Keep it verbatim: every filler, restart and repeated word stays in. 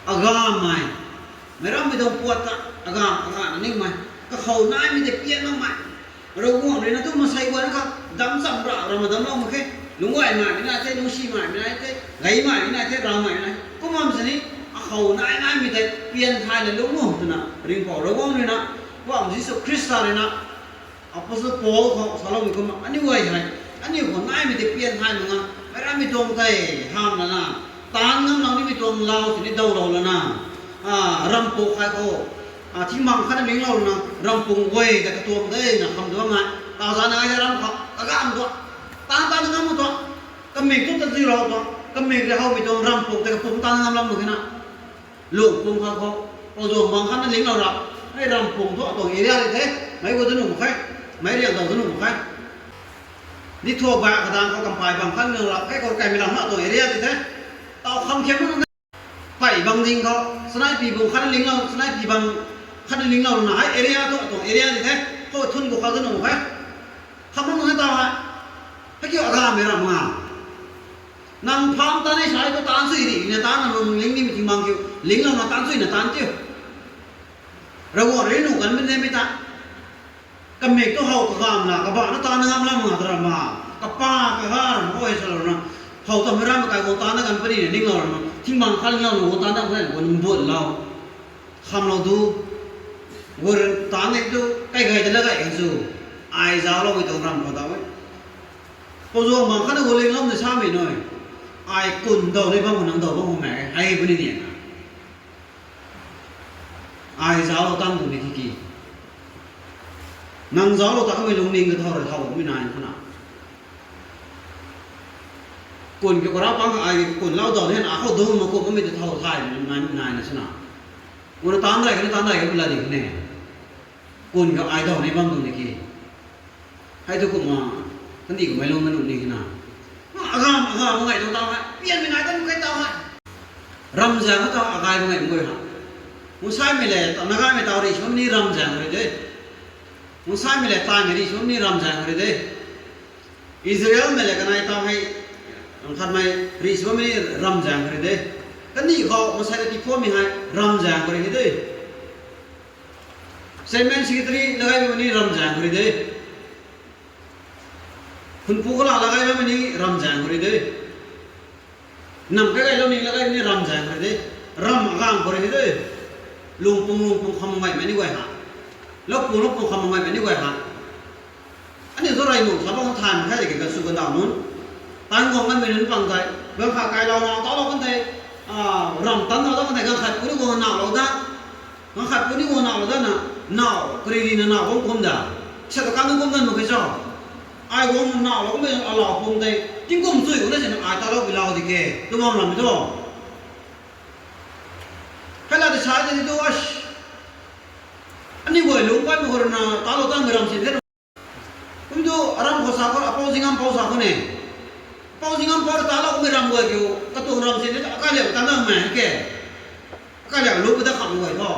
Agammei, meic rammei tuang puat ta, agam, agam ningmei, kakhou naimei tei pian makmei. Ravguangc rui na tu masei guayna kha, dam cham ra, ramh damclou mak khe, lungc guay maimei nai the, lungcsi maimei nai the, gay maimei nai the, ram maimei nai. Kum bam sini, akhou nai naimei tei pian thayna lungc o twna ringhpouc Ravguangc rui na, Poubauhmei Jisu Khrista rui na, Apostle Paul khou saloumei kumna, aniu guay hei, aniu khou naimei tei pian thay mak nga, meic rammei tuang tei hamh lana, taanv ngamlou nimei tuang lau sini dawlou lana, a, ramv pung khat khou, a, thingmang khatna linglou lana, ramv pung guay ta katuang de na kham duang nai, tau zana ai ram khou, kagamv tuang, taanv taanv ngam tuang, kamik tu ta zilou tuang, kamik rui howmei tuang ramv pung tei kapumc taanv ngamlou mak khe na. Lungh pung khat khou, Pouzuang bang khatna linglou ra, hei ramv pung thu atuang area di the, meic gu tu nuh mak khe, meic riang daw tu nuh mak khe. Di thuak ba kadang khou kampai bang khatna linglou ra, hei khou kaimei lam na atuang area di the. Tau kham khiam na, pei bang ding khou, Sanaipi bung khatna linglou, Sanaipi bang khatna linglou na, hei area thu atuang area di the, khou thun gu khou tu nuh mak khe. Kham na nunc hei tau hei, hei kiu agammei ramh nga. Nang phaan tan ni sai tu taanv sui ri na taanv na nang ling nimei thingmang kiu, linglouna taanv sui na taanv tiu. Ravguangc rui nuh kan mei ne mei ta. Kamik tu how kagamna, kabahna taanv na ngam lam nga ta ramh ma. Kapa, kaga ramh khou hei salouna, how ta meic rammei kai guang taanv na kan puni na ninglou ramh ma. Thingmang khat linglouna guang taanv na kan guang nbuatlou. Khamlou du. Guay taanv ni tu, kai gay ta la gay kan su. Ai zaucloumei tuang ramh khou ta e. Pouzuang bang khatna gu lingloumei samei nui. Ai kun daw ni bam khou nang daw bam khou mei, hei puni ni na. Ai zauclou tan tu ni ki ki. Nang zauclou ta kamei lungning kathow rui thow mei nai khana. Kun kiu kara pang ai kun lau daw ni na khou dungc mak kum mei ta thow thay nai, nai na swna. Guna taanv dai kani taanv dai kani la di kani. Kun kiu ai daw ni bam tu ni ki. Hei tu kumna, kandih kummei lung na nuh ni khe na. Agam, agam, agay tuang tau hei, pianmei nai kan kai tau hei. Ramzaeng khou tau agay bam ngai mak guay ha. Musaimei le, tau Nagaimei tau rih sw bam ni ramzaeng rui de. Musaimei le, taimei rih sw bam ni ramzaeng rui de. Israelmei le kanei tau hei, khatmei rih sw bam ni ramzaeng rui de. Kandih khou masei ta tiiphuammei hei ramzaeng rui de. Chairman secretary lagai bammei ni ramzaeng khou rui de. Khunpu kala lagai bammei ni ramzaeng khou rui de. Nam kaigaylou ni lagai bammei ni ramzaeng khou rui de. Ramh agam khou rui de. Lungpung lungpung kham ngaimei ni guay ha. Loupung loupung kham ngaimei ni guay ha. Aniu thu rey nuh sa bam thay mak khe de ki kasw kandauh nunc. Tan guang kanmei nunc pang tei, ganv khat kailou nau talou kan tei, ramh tan nau ta kan tei ganv khat puni guang nau lou da. Ganv khat puni guang nau lou da na, nau, kari rina nau guang kum da. Sa ta kan kum dan mak khe cho. Ai guang nau lou kummei alau pung tei, tingkum chui kuna sina ai talou pilau di ke, tu bam rammei tu. Kaila di sa di tu, aniu guay lungc paimei khou rana talou tanmei ram sin the. Kum tu aram khou sa khou, apou zingampou sa khou ne. Apou zingampou rui talou kummei ram guay kiu, katuang ram sin the, akaliak tan na mei ke. Akaliak lu pada kham guay tho.